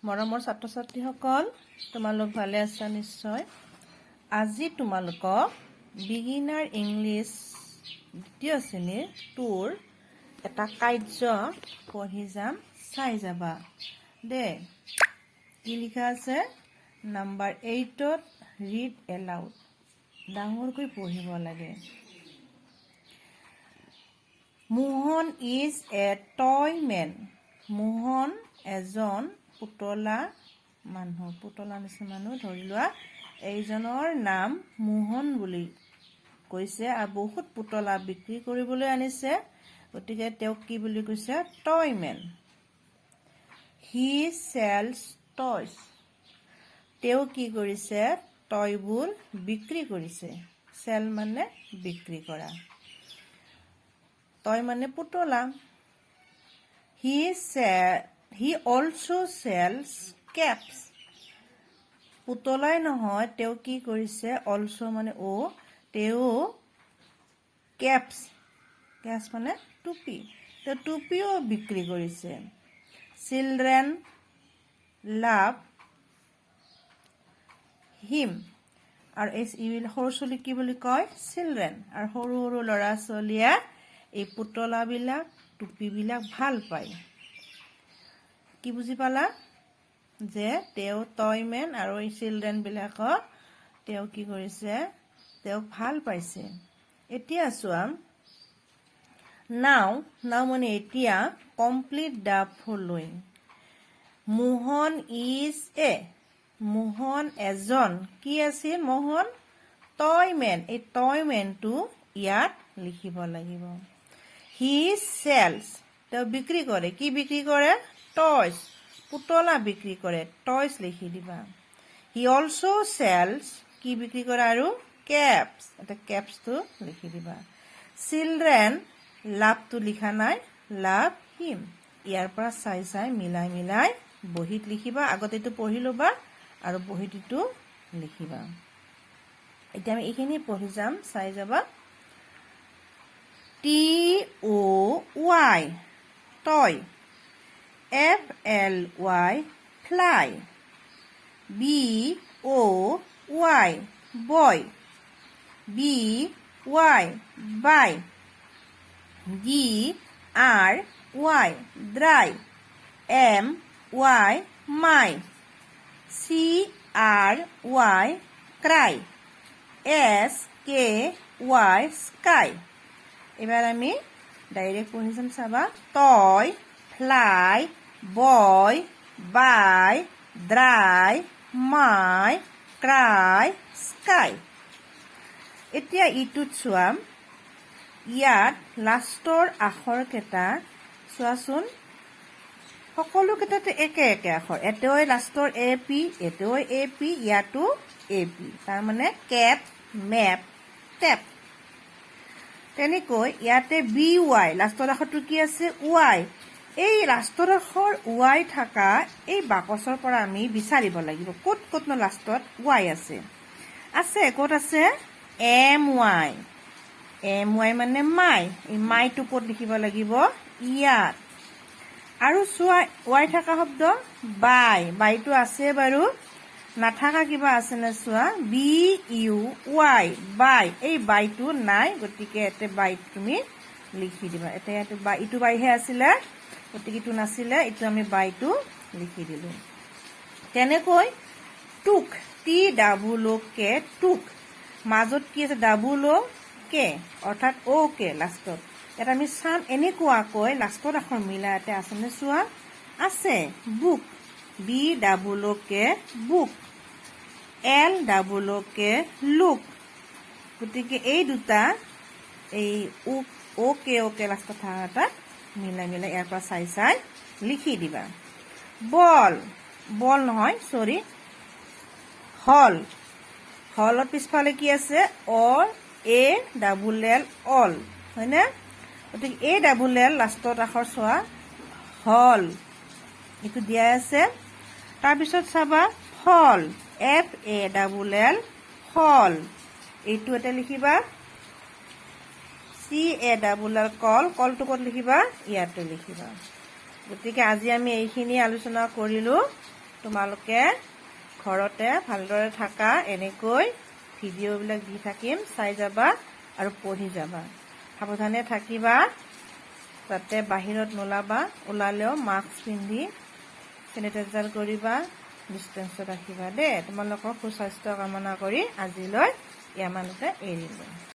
মৰমৰ ছাত্ৰ ছাত্ৰীসকল, তোমালোক ভালে আছা নিশ্চয়। আজি তোমালোকক বিগিনাৰ ইংলিছ দ্বিতীয় শ্ৰেণীৰ টুৰ এটা কাৰ্য পঢ়ি যাম, চাই যাবা দে। কি লিখা আছে? নাম্বাৰ 8ত ৰিড এলাউড, ডাঙৰকৈ পঢ়িব লাগে। Mohan is a toy man. Mohan এজন পুতলা মানুহ, পুতলা নিচিনা মানুহ। ধৰি লোৱা, এইজনৰ নাম মোহন বুলি কৈছে আৰু বহুত পুতলা বিক্ৰী কৰিবলৈ আনিছে। গতিকে তেওঁক কি বুলি কৈছে? Toy man. He sells toys. তেওঁ কি কৰিছে? টয়বোৰ বিক্ৰী কৰিছে। চেল মানে বিক্ৰী কৰা, টয় মানে পুতলা। He also sells caps. পুতলাই নহয়, তেওঁ কি কৰিছে? অলছ' মানে অ', তেওঁ কেপছ, কেপছ মানে টুপি, তেওঁ টুপিও বিক্ৰী কৰিছে। Children love him. আৰু এই সৰু ছোৱালীক কি বুলি কয়? চিলড্ৰেন। আৰু সৰু সৰু ল'ৰা ছোৱালীয়ে এই পুতলাবিলাক, টুপিবিলাক ভাল পায়। কি বুজি পালা যে তেওঁ টয়মেন আৰু এই চিলড্ৰেনবিলাকক তেওঁ কি কৰিছে? তেওঁক ভাল পাইছে। এতিয়া চোৱা, নাও, নাও মানে এতিয়া। Complete the following. Mohan is a, Mohan এজন কি আছিল? মোহন টয়মেন। এই টয়মেনটো ইয়াত লিখিব লাগিব। He sells, তেওঁ বিক্ৰী কৰে। কি বিক্ৰী কৰে? টয়ছ, পুতলা বিক্ৰী কৰে। টয়ছ লিখি দিবা। He also sells, কি বিক্ৰী কৰে আৰু? কেপছ। এটা কেপছটো লিখি দিবা। চিলড্ৰেন, লাভটো লিখা নাই, love him. ইয়াৰ পৰা চাই চাই মিলাই মিলাই বহীত লিখিবা। আগতে এইটো পঢ়ি ল'বা আৰু বহীত এইটো লিখিবা। এতিয়া আমি এইখিনি পঢ়ি যাম, চাই যাবা। T O Y, toy. F L Y, fly. B O Y, boy. B Y, buy. D R Y, dry. M Y, my. C R Y, cry. S K Y, sky. এবাৰ আমি ডাইৰেক্ট পঢ়ি যাম, চাবা। Toy, fly, boy, buy, dry, my, cry, sky. এতিয়া ইটোত চোৱা, ইয়াত লাষ্টৰ আখৰকেইটা চোৱাচোন। সকলোকেইটাতে একে একে আখৰ। এতেও লাষ্টৰ এ পি, এতেও এ পি, ইয়াতো এ পি। তাৰমানে কেপ, মেপ, টেপ। তেনেকৈ ইয়াতে বি ৱাই, লাষ্টৰ আখৰটো কি আছে? ৱাই। এই লাষ্টৰ আখৰ ৱাই থকা এই বাকচৰ পৰা আমি বিচাৰিব লাগিব, ক'ত ক'তনো লাষ্টত ৱাই আছে। আছে, ক'ত আছে? M Y. এম ৱাই মানে মাই। এই মাইটো ক'ত লিখিব লাগিব? ইয়াত। আৰু চোৱা, ৱাই থকা শব্দ বাই, বাইটো আছে বাৰু। নাথাকা কিবা আছেনে চোৱা। বি ইউ ৱাই, বাই। এই বাইটো নাই, গতিকে ইয়াতে বাইটো তুমি লিখি দিবা। এতিয়া ইয়াতে বাই, ইটো বাইহে আছিলে, গতিকে ইটো নাছিলে, ইটো আমি বাইটো লিখি দিলোঁ। তেনেকৈ took, T double O K, took. মাজত কি আছে? ডাবুল অ' কে, অৰ্থাৎ অ' কে লাষ্টত। ইয়াত আমি চাম, এনেকুৱাকৈ লাষ্টত আখৰ মিলা ইয়াতে আছেনে চোৱা। আছে, book, B double O K, book. L double O K, look. গতিকে এই দুটা, এই অ' কে, অ' কে লাষ্টত থকা এটা মিলাই মিলাই ইয়াৰ পৰা চাই চাই লিখি দিবা। বল, বল নহয়, চৰি, হল। হলৰ পিছফালে কি আছে? অ এ ডাবুল এল, অল, হয়নে? গতিকে এ ডাবুল এল লাষ্টত আখৰ চোৱা, হল, এইটো দিয়াই আছে। তাৰপিছত চাবা, fall, F A double L, fall, এইটো এটা লিখিবা। C A double L, call. কলটো ক'ত লিখিবা? ইয়াতে লিখিবা। গতিকে আজি আমি এইখিনি আলোচনা কৰিলোঁ। তোমালোকে ঘৰতে ভালদৰে থাকা। এনেকৈ ভিডিঅ'বিলাক দি থাকিম, চাই যাবা আৰু পঢ়ি যাবা। সাৱধানে থাকিবা, যাতে বাহিৰত নোলাবা। ওলালেও মাস্ক পিন্ধি চেনিটাইজাৰ কৰিবা, ডিষ্টেঞ্চত ৰাখিবা দেই। তোমালোকৰ সুস্বাস্থ্য কামনা কৰি আজিলৈ ইমানতে এৰিলোঁ।